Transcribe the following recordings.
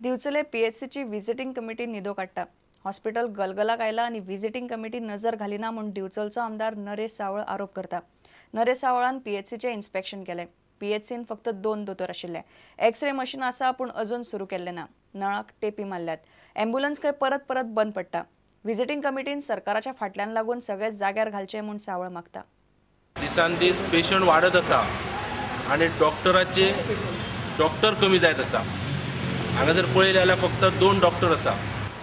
दिवचले पीएचसीची visiting committee निदो काडटा. Hospital गलगलाक आयला आनी व्हिजिटींग कमिटी नजर घालिना म्हूण दिवचलचो आमदार नरेश सावळ आरोप करता. नरेश सावळान पीएचसीचें इन्स्पेक्शन केलें. पीएचसीन फक्त 2 दोतोर आशिल्ले. एक्सरे मशीन आसा पूण अजून सुरू केल्लें ना. नळाक टेपी मारल्यात. ॲम्ब्युलन्स खंय परत परत बंद पडटा. व्हिजिटींग कमिटीन सरकाराच्या फाटल्यान लागून सगळे जाग्यार घालचे म्हूण सावळ मागता. दिसान दीस पेशंट वाडत आसा आनी डॉक्टराचे डॉक्टर कमी जायत आसा. हांगा जर पळयलें जाल्यार फक्त 2 डॉक्टर आसा.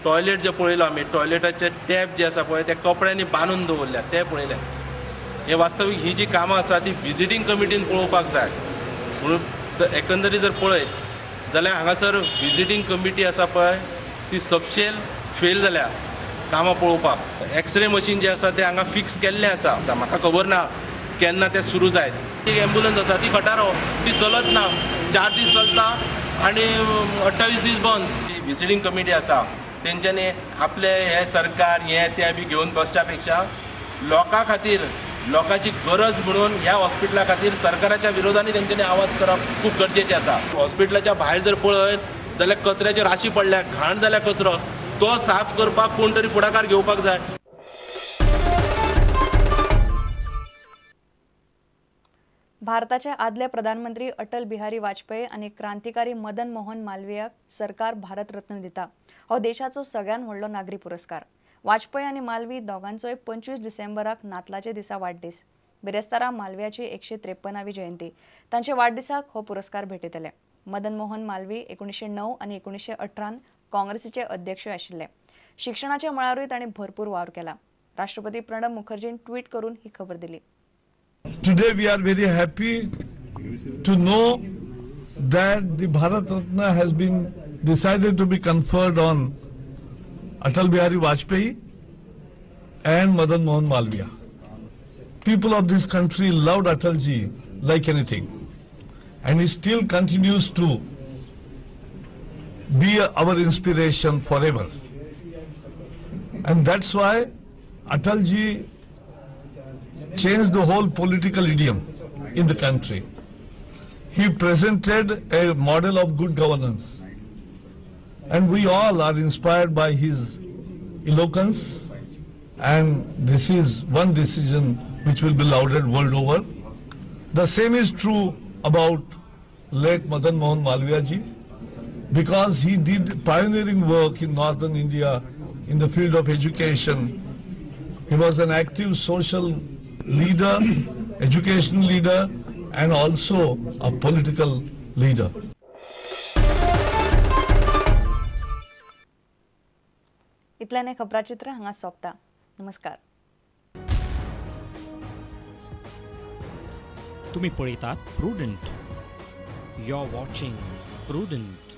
टॉयलेट जे पळयलो आमी, टॉयलेटाचे टॅप जे आसा पळय ते कपड्यांनी बांदून दवरल्या ते पळयले. हे वास्तवीक ही जी कामां आसा ती व्हिजिटींग कमिटीन पळोवपाक जाय. म्हणून एकंदरीत जर पळयत जाल्यार हांगासर व्हिजिटींग कमिटी आसा पळय ती सबशेल फेल जाल्या कामां पळोवपाक. एक्सरे मशीन जे आसा ते हांगा फिक्स केल्लें आसा. म्हाका खबर ना केन्ना तें सुरू जायत. एक एम्बुलन्स आसा ती खटारो, ती चलत ना. 4 दीस चलता आनी 28 दीस बंद. जी व्हिजिटींग कमिटी आसा तेंच्यांनी आपले हे सरकार हे ते बी घेवन बसच्या पेक्षा लोकां खातीर, लोकांची गरज म्हणून ह्या हॉस्पिटला खातीर सरकाराच्या विरोधांनी तेंच्यांनी आवाज करप खूब गरजेचें आसा. हॉस्पिटलाच्या भायर जर पळयत जाल्यार कचऱ्याच्यो राशी पडल्या, घाण जाल्या कचरो, तो साफ करपाक कोण तरी फुडाकार घेवपाक जाय. भारताचे आदले प्रधानमंत्री अटल बिहारी वाजपेयी आनी क्रांतिकारी मदन मोहन मालवीयाक सरकार भारतरत्न दिता. हो देशाचो सगळ्यात व्हडलो नागरी पुरस्कार. वाजपेयी आनी मालवी दोगांचोय 25 डिसेंबराक नातलाच्या दिसा वाडदीस. बिरेस्तारा मालवीयाची 153वी जयंती. तांच्या वाडदिसाक हो पुरस्कार भेटयतले. मदन मोहन मालवी 1909 आनी 1918 काँग्रेसीचे अध्यक्ष आशिल्ले. शिक्षणाच्या मळारूय तांणी भरपूर वावर केला. राष्ट्रपती प्रणब मुखर्जीन ट्वीट करून ही खबर दिली. Today we are very happy to know that the Bharat Ratna has been decided to be conferred on Atal Bihari Vajpayee and Madan Mohan Malviya. People of this country loved Atalji like anything, and he still continues to be our inspiration forever. And that's why Atalji changed the whole political idiom in the country. He presented a model of good governance, and we all are inspired by his eloquence, and this is one decision which will be lauded world over. The same is true about late Madan Mohan Malviya ji, because he did pioneering work in northern India in the field of education. He was an active social leader, educational leader, and also a political leader. इतल्याने खबराचित्र हांगा सोंपता. नमस्कार. तुम्ही पळयतात Prudent. You are watching Prudent.